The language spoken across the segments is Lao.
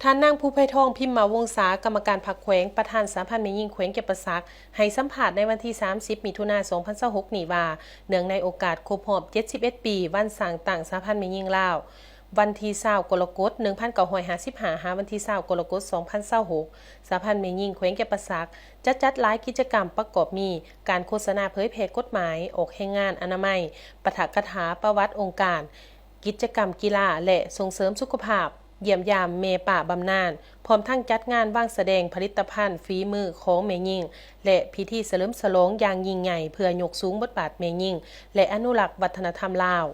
ທ່ານນາງ ພູໄພທອງ ພິມມະວົງສາ ກຳມະການພັກແຂວງ ປະທານສະຫະພັນແມ່ຍິງແຂວງຈຳປາສັກ ໃຫ້ສຳພາດໃນວັນທີສາມສິບ ມິຖຸນາ ສອງພັນຊາວຫົກນີ້ວ່າ ເນື່ອງໃນໂອກາດຄົບຮອບເຈັດສິບເອັດປີ ວັນສ້າງຕັ້ງສະຫະພັນແມ່ຍິງລາວ ວັນທີຊາວ ກໍລະກົດ ໜຶ່ງພັນເກົ້າຮ້ອຍຫ້າສິບຫ້າ ຫາວັນທີຊາວ ກໍລະກົດ ສອງພັນຊາວຫົກ ສະຫະພັນແມ່ຍິງແຂວງຈຳປາສັກ ຈະຈັດຫຼາຍກິດຈະກຳ ປະກອບມີ ການໂຄສະນາເຜີຍແຜ່ກົດໝາຍ ອອກແຮງງານອະນາໄມ, ປາຖະກະຖາປະຫວັດອົງການ, ກິດຈະກຳກິລາ ແລະ ສົ່ງເສີມສຸຂະພາບ, ຢ້ຽມຢາມແມ່ປ້າບຳນານ, ພ້ອມທັງຈັດງານວາງສະແດງຜະລິດຕະພັນຝີມືຂອງແມ່ຍິງ ແລະ ພິທີສະເຫຼີມສະຫຼອງຢ່າງຍິ່ງໃຫຍ່ ເພື່ອຍົກສູງບົດບາດແມ່ຍິງ ແລະ ອະນຸລັກວັດທະນະທຳລາວ.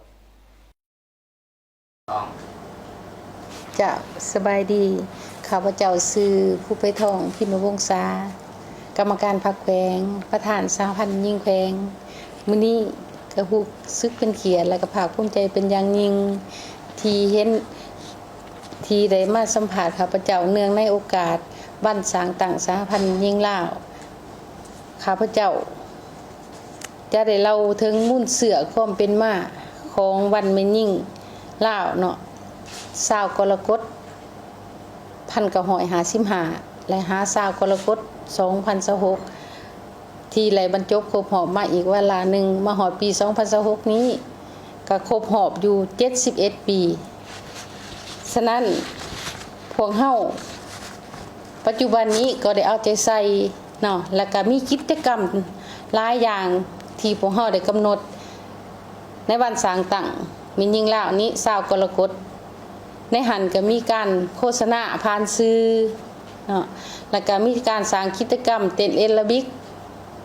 ເຈົ້າ ສະບາຍດີ. ຂ້າພະເຈົ້າຊື່ ພູໄພທອງ ພິມມະວົງສາ ກຳມະການພັກແຂວງ ປະທານສະຫະພັນຍິງແຂວງ. ມື້ນີ້ກະຮູ້ສຶກເປັນກຽດ ແລະ ກະພາກພູມໃຈເປັນຢ່າງຍິ່ງ ທີ່ເຫັນ ທີ່ໄດ້ມາສຳພາດຂ້າພະເຈົ້າ ເນື່ອງໃນໂອກາດວັນສ້າງຕັ້ງສະຫະພັນຍິງລາວ. ຂ້າພະເຈົ້າຈະໄດ້ເລົ່າເຖິງມູນເຊື້ອຄວາມເປັນມາຂອງວັນແມ່ຍິງລາວເນາະ, ຊາວກໍລະກົດ ພັນເກົ້າຮ້ອຍຫ້າສິບຫ້າ ແລະ ຫາຊາວກໍລະກົດ ສອງພັນຊາວຫົກ ທີ່ໄດ້ບັນຈົບຄົບຮອບມາອີກວາລະໜຶ່ງ ມາຮອດປີສອງພັນຊາວຫົກນີ້ ກະຄົບຮອບຢູ່ເຈັດສິບເອັດປີ. ສະນັ້ນ ພວກເຮົາປັດຈຸບັນນີ້ກໍໄດ້ເອົາໃຈໃສ່ເນາະ ແລະ ກະມີກິດຈະກຳຫຼາຍຢ່າງທີ່ພວກເຮົາໄດ້ກຳນົດ ໃນວັນສ້າງຕັ້ງແມ່ຍິງລາວນີ້ ຊາວກໍລະກົດ. ໃນຫັ້ນກະມີການໂຄສະນາຜ່ານສື່ເນາະ ແລະ ກະມີການສ້າງກິດຈະກຳເຕັ້ນແອໂຣບິກ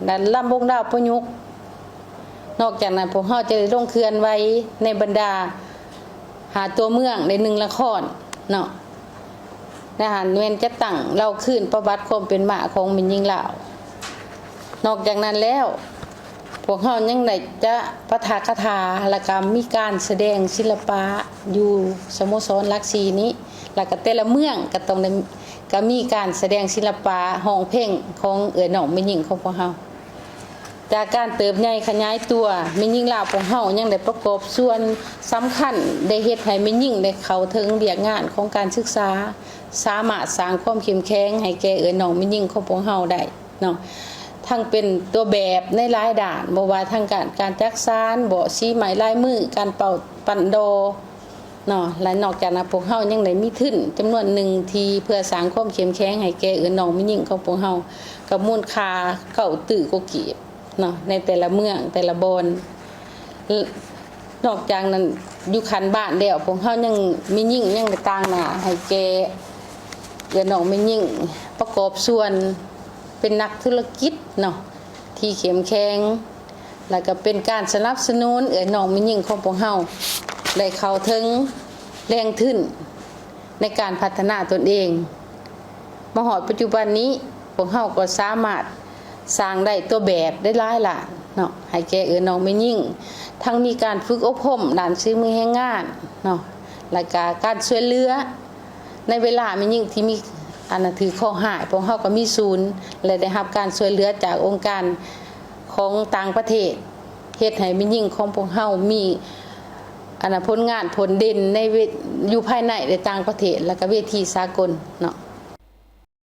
ແລະ ລຳວົງດາວປະຍຸກ. ນອກຈາກນັ້ນ ພວກເຮົາຈະໄດ້ລົງເຄື່ອນໄຫວໃນບັນດາຫ້າຕົວເມືອງ ໃນໜຶ່ງນະຄອນເນາະ. ໃນຫັ້ນແມ່ນຈັດຕັ້ງເລົ່າຄືນປະຫວັດຄວາມເປັນມາຂອງແມ່ຍິງລາວ. ນອກຈາກນັ້ນແລ້ວ ພວກເຮົາຍັງໄດ້ຈະປາຖະກະຖາ ແລະ ກະມີການສະແດງສິລະປະຢູ່ສະໂມສອນຫຼັກສີ່ນີ້ ແລະ ກະແຕ່ລະເມືອງກະຕ້ອງໄດ້ ກະມີການສະແດງສິລະປະຮ້ອງເພງຂອງເອື້ອຍນ້ອງແມ່ຍິງຂອງພວກເຮົາ. ຈາກການເຕີບໃຫຍ່ຂະຫຍາຍຕົວ ແມ່ຍິງລາວພວກເຮົາຍັງໄດ້ປະກອບສ່ວນສຳຄັນ ໄດ້ເຮັດໃຫ້ແມ່ຍິງໄດ້ເຂົ້າເຖິງວຽກງານຂອງການສຶກສາ, ສາມາດສ້າງຄວາມເຂັ້ມແຂງໃຫ້ແກ່ເອື້ອຍນ້ອງແມ່ຍິງຂອງພວກເຮົາໄດ້ເນາະ, ທັງເປັນຕົວແບບໃນຫຼາຍດ້ານ ບໍ່ວ່າທາງດ້ານການຈັກສານບໍ ສີໄມ້ລາຍມື, ການເປົ່າ ປັ່ນດໍ ເນາະ ແລະ ນອກຈາກນັ້ນ ພວກເຮົາຍັງໄດ້ມີທຶນຈຳນວນໜຶ່ງທີ່ເພື່ອສ້າງຄວາມເຂັ້ມແຂງໃຫ້ແກ່ເອື້ອຍນ້ອງແມ່ຍິງຂອງພວກເຮົາ ກັບມູນຄ່າເກົ້າຕື້ກວ່າກີບເນາະ ໃນແຕ່ລະເມືອງ ແຕ່ລະບ່ອນ. ນອກຈາກນັ້ນ ຢູ່ຂັ້ນບ້ານແລ້ວ ພວກເຮົາຍັງ ແມ່ຍິງຍັງໄດ້ຕາງໜ້າໃຫ້ແກ່ເອື້ອຍນ້ອງແມ່ຍິງ ປະກອບສ່ວນເປັນນັກທຸລະກິດເນາະ ທີ່ເຂັ້ມແຂງ ແລະ ກະເປັນການສະໜັບສະໜູນເອື້ອຍນ້ອງແມ່ຍິງຂອງພວກເຮົາ ໄດ້ເຂົ້າເຖິງແຫຼ່ງທຶນໃນການພັດທະນາຕົນເອງ. ມາຮອດປັດຈຸບັນນີ້ ພວກເຮົາກໍສາມາດສ້າງໄດ້ຕົວແບບໄດ້ຫຼາຍລ້ານເນາະ ໃຫ້ແກ່ເອື້ອຍນ້ອງແມ່ຍິງ, ທັງມີການຝຶກອົບຮົມດ້ານສີມືແຮງງານເນາະ ແລະ ກະການຊ່ວຍເຫຼືອ ໃນເວລາແມ່ຍິງທີ່ມີ ອັນນະ ຖືກເຄາະຮ້າຍ ພວກເຮົາກໍມີສູນ ແລະ ໄດ້ຮັບການຊ່ວຍເຫຼືອຈາກອົງການຂອງຕ່າງປະເທດ ເຮັດໃຫ້ແມ່ຍິງຂອງພວກເຮົາມີ ອັນນະ ຜົນງານຜົນເດັ່ນໃນເວ ຢູ່ພາຍໃນ ແລະ ຕ່າງປະເທດ ແລະ ກະເວທີສາກົນເນາະ.